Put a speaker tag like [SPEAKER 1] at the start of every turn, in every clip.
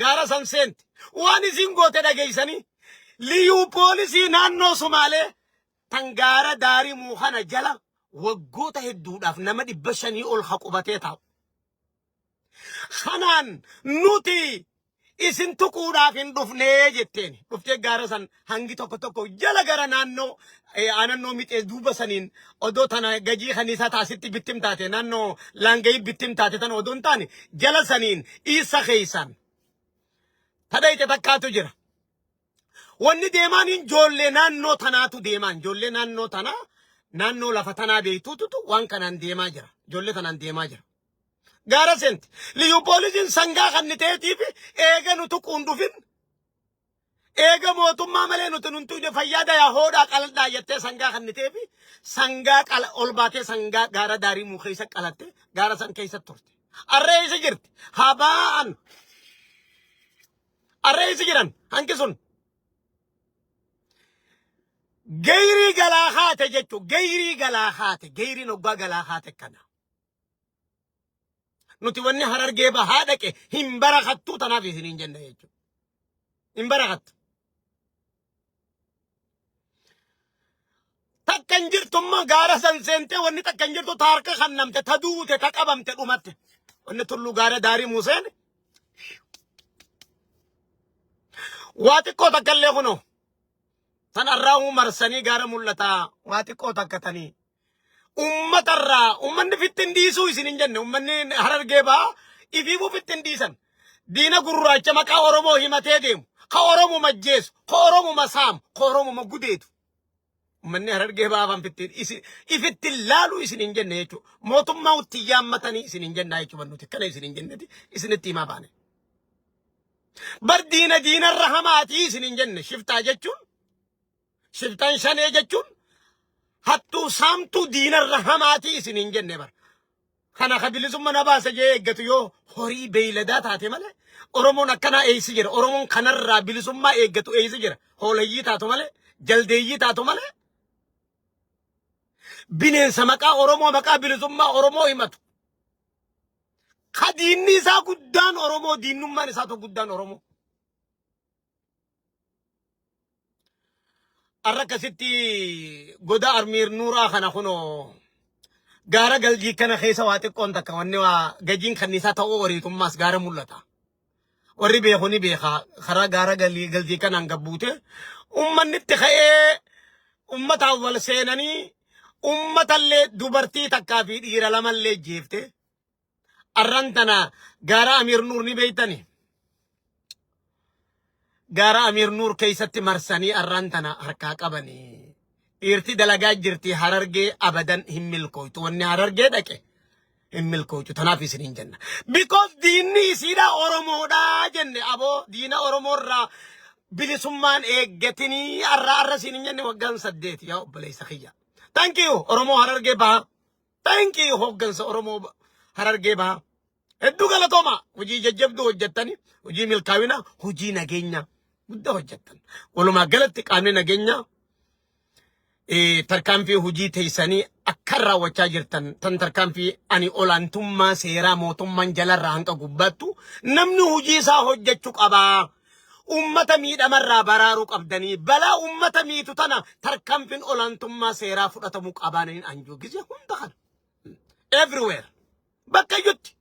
[SPEAKER 1] Gaara san seente. Waan isiin goote dhageeysanii. Liyuu poolisii naannoo Sumaalee tan gaara Daarimuu kana jala waggoota hedduudhaaf nama 500 ol ha qubatee taa'u. Kanaan nuti isin tuquudhaaf hin dhufnee jetteen. Dhuftee gaara san hangi tokko tokko jala gara naannoo aanannoo mixee duuba saniin odoo tana gajii kaniisaa taasitti bittim taate naannoo laangayii bittim taate tana odoo hin taane jala saniin isa keessaan tadhayte takkaatu jira. Wanni deemaan hin joollee naannoo tanaatu deemaan joollee naannoo tanaa naannoo lafa tanaa beektuututu waan kanaan deemaa jira. Joollee tanaan deemaa jira. Gaara seenti. Liyyuu poolisiin sangaa kanniteetiif eega nu tuquun dhufin eega mootummaa malee nuti nun tuyne fayyaa dayaa hoodhaa qaladhaa jettee sangaa kanniteefi sangaa qala ol baatee sangaa gaara daarii muu keessa qalatte gaara san keessa turte. Arree isa jirti. Habaa'an. Arree isa jiran hanqi sun. Geyrii galaa haate jechuun geyrii galaa haate geyriin hoggaa galaa haate kana. Nuti wanni Harargee bahaa dhaqe hin barakattuu tanaaf isiniin jenna jechuudha. Hin barakattu. Takka hin jirtu immoo gaara san seentee wanni takka hin jirtu ta harka kannamte ta duute ta qabamte dhumatte. Wanni tulluu gaara daarii Museen waa xiqqoo takka illee kunoo tan arraahuu marsanii gaara mul'ataa waa xiqqoo takka tanii Ummatarraa ummanni fitti hin dhiisuu isin hin jenne ummanni Harargee bahaa ifiifuu fitti hin dhiisan. Diina gurraacha maqaa Oromoo himatee deemu, ka Oromuma ajjeesu, ka Oromuma saamu, ka Oromuma gudeedu. Ummanni Harargee bahaa afaan fitti isin ifitti hin laaluu isin hin jenne jechuudha. Mootummaa itti yaammatanii isin hin jennaa jechuudha nuti kana isin hin jenneti isinitti himaa baane. Bar diina diinarra hamaatii isin hin jenne shiftaa jechuun Shiftaan shanee jechuun hattuu saamtuu diinarra hamaatii isin hin jenne bara. Kana ka bilisumma na baasa jee eeggatu yoo horii beeyladaa taate malee Oromoon akkanaa eeysi jira. Oromoon kanarraa bilisummaa eeggatu eeysi jira. Hoolayyii taatu malee jaldeeyyii taatu malee bineensa maqaa Oromoo maqaa bilisummaa Oromoo himatu. Ka diinni isaa guddaan Oromoo diinnummaan isaa tokko guddaan Oromoo. Arra akkasitti goda Armiir Nuuraa kana kunoo gaara galjii kana keessa waa xiqqoon takka wanni waa gajiin kanniisaa ta'uu horiitummaas gaara mul'ata. Warri beeku ni beeka karaa gaara galjii kanaan gabbuute ummanni itti ka'ee ummataan wal seenanii ummatallee dubartii takkaa fi dhiira lamallee jeefte. Arran tana gaara Amiir Nuur ni beeytani. Gaara Amiir Nuur keessatti marsanii arran tana harkaa qabani. Dhiirti dalagaa jirti Harargee abadan hin milkooytu. Wanni Harargee dhaqe hin milkooytu. Tanaaf isiniin jenna. Because diinni isiidha Oromoodha jenne aboo diina Oromoorraa bilisummaan eeggatinii arra arra isiin hin jenne waggaan 8 yaa obboleessa kiyya. Thank you Oromoo Harargee bahaa. Thank you hooggansa Oromoo Harargee Bahaa. Hedduu galatooma. Hojii jajjabduu hojjettani, hojii milkaa'ina, hojii nageenya guddaa hojjettan. Walumaa galatti qaamni nageenyaa tarkaanfii hojii teessanii akka raawwachaa jirtan tan tarkaanfii ani olaantummaa seeraa mootummaan jalarraa hanga gubbaattu namni hojii isaa hojjechuu qabaa. Ummata miidhamarraa baraaruu qabdanii balaa ummata miitu tana tarkaanfiin olaantummaa seeraa fudhatamuu qabaaniin anjuu gizee hunda kana. Everywhere. Bakka iyyutti.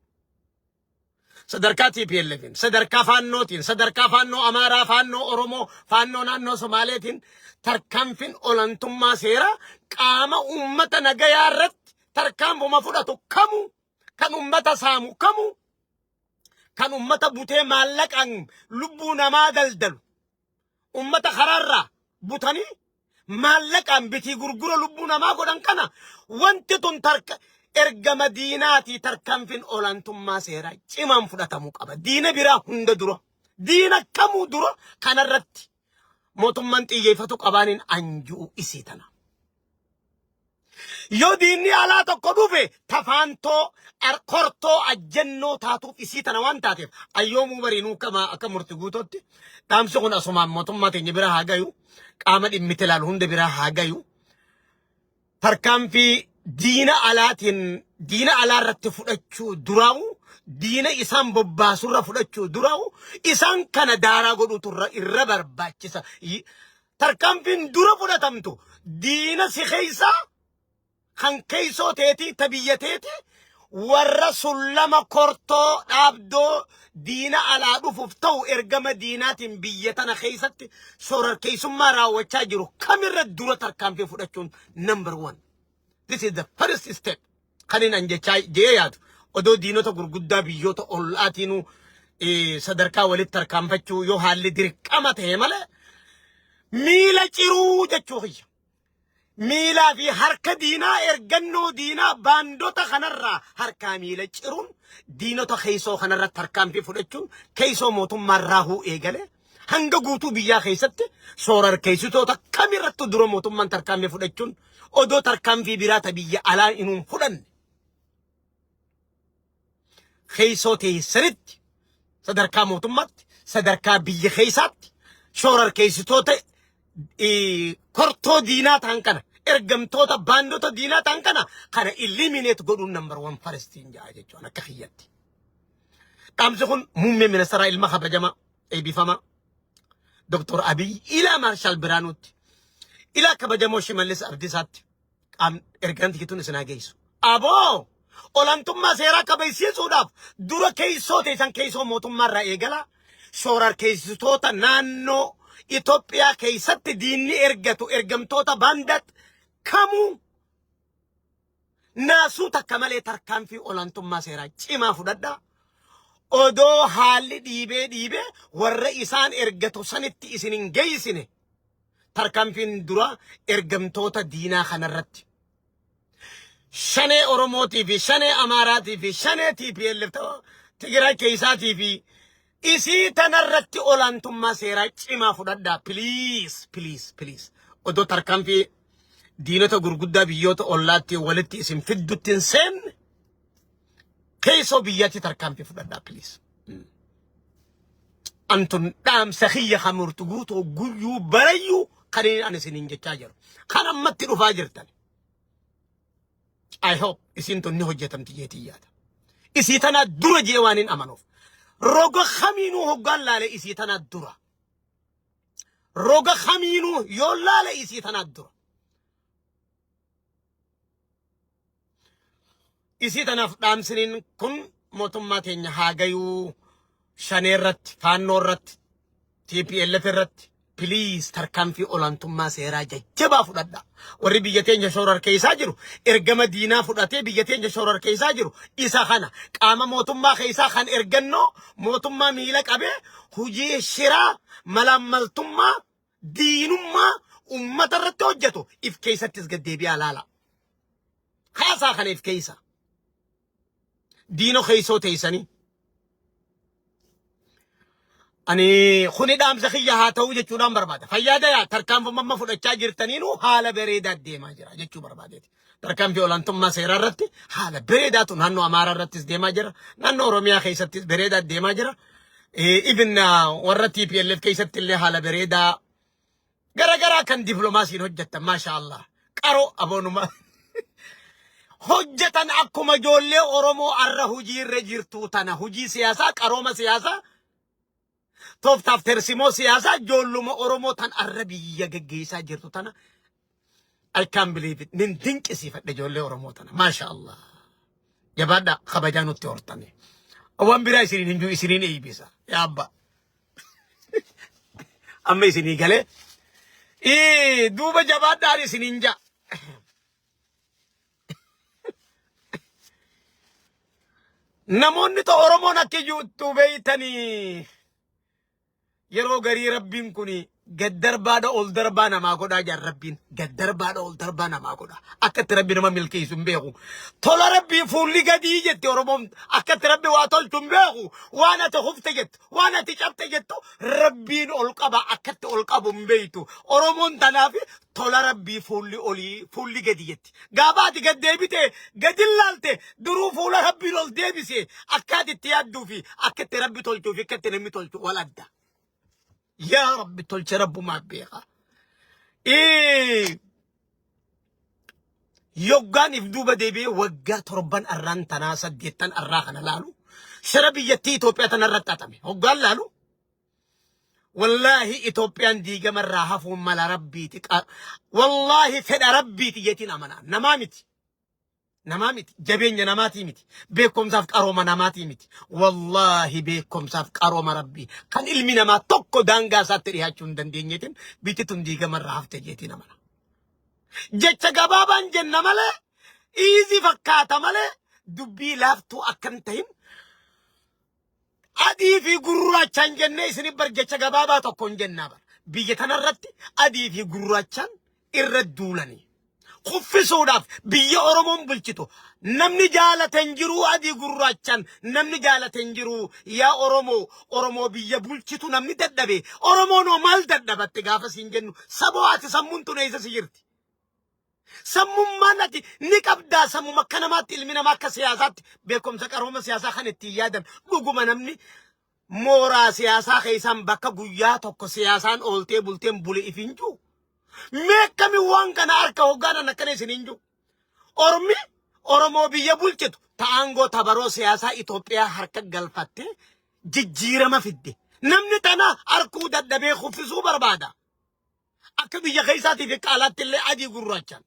[SPEAKER 1] Sadarkaa TPLFin, sadarkaa faannootiin, sadarkaa faannoo Amaaraa, faannoo Oromoo, faannoo naannoo Somaaleetiin tarkaanfiin olaantummaa seeraa qaama ummata nagayaa irratti tarkaanfuma fudhatu kamuu kan ummata saamu kamuu kan ummata butee maallaqaan lubbuu namaa daldalu ummata karaarraa butanii maallaqaan bitii gurgura lubbuu namaa godhan kana wanti tun tarka ergama diinaatii tarkaanfiin olaantummaa seeraa cimaan fudhatamuu qaba. Diina biraa hunda dura diina kamuu dura kanarratti mootummaan xiyyeeffatu qabaaniin anjuu isii tana. Yoo diinni alaa tokko dhufe tafaantoo kortoo ajjannoo taatuuf isii tana waan taateef ayyoomuu bariinuu kama akka murti guutuutti dhaamsi kun asumaan mootummaa teenya bira haa gayu qaama dhimmite ilaalu hunda bira haa gayu tarkaanfii diina alaatiin diina alaa irratti fudhachuu duraa'u. diina isaan bobbaasurra fudhachuu duraa'u isaan kana daaraa godhuutu irra barbaachisa. Tarkaanfiin dura fudhatamtu diina si keessaa kan keessoo teetii ta biyya teetii warra sullama kortoo dhaabdoo diina alaa dhufuuf ta'u ergama diinaatiin biyya tana keessatti shororkeessummaa raawwachaa jiru kamirra dura tarkaanfii fudhachuun number one. This is the first step. Kan inni an jechaa jee yaadu odoo diinota gurguddaa biyyoota ollaatiinuu sadarkaa walitti tarkaanfachuu yoo haalli dirqama ta'e malee miila ciruu jechuu kiyya. Miilaa fi harka diinaa ergannoo diinaa baandota kanarraa harkaa miila ciruun diinota keessoo kanarratti tarkaanfii fudhachuun keessoo mootummaa raahuu eegale hanga guutuu biyyaa keessatti soorarkeessitoota kamirrattu dura mootummaan tarkaanfii fudhachuun odoo tarkaanfii biraa ta biyya alaa inuun fudhanne keessoo teessanitti sadarkaa mootummaatti sadarkaa biyya keessaatti shoorarkeessitoota kortoo diinaa ta'an kana ergamtoota baandota diinaa ta'an kana eliminate godhuun number one firstiin ja'a jechuun akka kiyyatti. Dhaamsi kun muummee ministeeraa ilma kabajamaa eebbifamaa Dr. Abiy ilaa Maarshaal Biraanuutti ilaa kabajamoo Shimallis Abdiisaatti qaam ergaan tikituun isin haa geessu. Aboo olaantummaa seeraa kabajsiisuudhaaf dura keessoo teessan keessoo mootummaarraa eegala shoorarkeessitoota naannoo Itoophiyaa keessatti diinni ergatu ergamtoota baandat kamuu naasuu takka malee tarkaanfii olaantummaa seeraa cimaa fudhadhaa. Odoo haalli dhiibee dhiibee warra isaan ergatu sanitti isin hin geessine tarkaanfiin dura ergamtoota diinaa kanarratti. Shanee Oromootii fi shanee Amaaraatii fi shanee TPLF Tigraay keessaatii fi isii tanarratti olaantummaa seeraa cimaa fudhadhaa. Please, please, please. Odoo tarkaanfii diinota gurguddaa biyyoota ollaatti walitti isin fiddutti hin seenne keessoo biyyatti tarkaanfii fudhadhaa please. Antun dhaamsa kiyya kamurtu guutuu guyyuu barayyuu kan inni ani isiniin jechaa jiru. Kan ammatti dhufaa jirtan. I hope isin tun ni hojjetamti jeetii yaada. Isii tanaa dura jee waan hin amanuuf. Roga kamiinuu hoggaan laale isii tanaa dura. Roga kamiinuu yoo laale isii tanaa dura. Isii tanaaf dhaamsiniin kun mootummaa teenya haa gayuu shanee irratti, faannoo irratti, TPLF irratti please tarkaanfii olaantummaa seeraa jajjabaa fudhadha. Warri biyya teenya shororkeessaa jiru ergama diinaa fudhatee biyya teenya shororkeessaa jiru isa kana qaama mootummaa keessaa kan ergannoo mootummaa miila qabee hojii shiraa malaammaltummaa diinummaa ummata irratti hojjetu if keessattis gad deebi'aa laala. Haasaa kana if keessa. Diino keessoo teessanii. Ani kuni dhaamsa kiyya haa ta'uu jechuudhaan barbaada. Fayyaa dayaa tarkaanfii amma fudhachaa jirtaniinuu haala bareedaa deemaa jira jechuu barbaadeeti. Tarkaanfii olaantummaa seeraa irratti haala bareedaatu naannoo Amaaraa irrattis deemaa jira. Naannoo Oromiyaa keessattis bareedaa deemaa jira. Even warra TPLF keessatti illee haala bareedaa garagaraa kan diplomaasiin hojjettan maasha Allah. Qaroo aboonuma hojjetan akkuma ijoollee Oromoo arra hojii irra jirtu tana hojii siyaasaa qarooma siyaasaa tooftaaf tersimoo siyaasaa ijoolluma Oromoo tan arra biyya geggeessaa jirtu tana I can't believe it. Nin dinqisiifadhe ijoollee Oromoo tana. Maasha Allah. Jabaadha kabajaa nutti hortani. Waan biraa isiniin hin jiru isiniin eeybisa. Yaa abbaa. Amma isinii galee. Duuba jabaadhaan isiniin ja'a. Namoonni to Oromoon akka iyyuu beeytanii yeroo garii rabbiin kun gad darbaadha ol darbaa namaa godhaa jaan rabbiin gad darbaadha ol darbaa namaa godha akka itti rabbi nama milkeessu hin beeku tola rabbii fuulli gadii jetti Oromoon akka itti rabbi waa tolchu hin beeku waan ati hufte jettu waan ati cabte jettu rabbiin ol qaba akka itti ol qabu hin beektu Oromoon tanaaf tola rabbii fuulli olii fuulli gadi jetti gaafa ati gad deebite gadi laalte duruu fuula rabbiin ol deebise akka ati itti yaadduu fi akka itti rabbi tolchuu fi akka itti namni tolchu wal adda. Yaa rabbi tolche rabbumaa beeka. Yoggaan if duuba deebi'ee waggaa torban arraan tanaa saddeettan arraa kana laalu Shira biyyattii Itoophiyaa tanarratti xaxame. Hoggaan laalu wallaahi Itoophiyaan diigamarraa hafuun mala rabbiiti. Wallaahi fedha rabbiiti jeetiin amanaa. Namaa miti. Namaa miti. Jabeenya namaatii miti. Beekumsaaf qarooma namaatii miti. Wallaahi beekumsaaf qarooma rabbii. Kan ilmi namaa tokko daangaa isaatti dhiyaachuu hin dandeenyeetiin biyyi tun diigamarraa hafte jeetiin amana. Jecha gabaabaan jenna malee iizii fakkaata malee dubbii laaftuu akka hin ta'in adii fi gurraachaan jennee isin bar jecha gabaabaa tokko hin jennaa bar. Biyya tanarratti adii fi gurraachaan irra duulanii. Kuffisuudhaaf biyya Oromoon bulchitu namni jaalate hin jiru adii gurraachaan namni jaalate hin jiru yaa Oromoo Oromoo biyya bulchitu namni dadhabe Oromoon hoo maal dadhabatte gaafa siin jennu saboo ati sammuun tun eessa si jirti? Sammummaan ati ni qabdaa sammuma akka namaatti ilmi namaa akka siyaasaatti beekumsa qarooma siyaasaa kan ittiin yaadan dhuguma namni mooraa siyaasaa keessaan bakka guyyaa tokko siyaasaan ooltee bulteen bule if hin jiru. Mee akkami waan kana harka hoggaanan akkana isin hin jiru. Ormi Oromoo biyya bulchitu ta'aangoo tabaroo siyaasaa Itoophiyaa harka galfattee jijjiirama fidde. Namni tana harkuu dadhabee kuffisuu barbaada. Akka biyya keessaatii fi qaalaatti illee adii gurraachaan.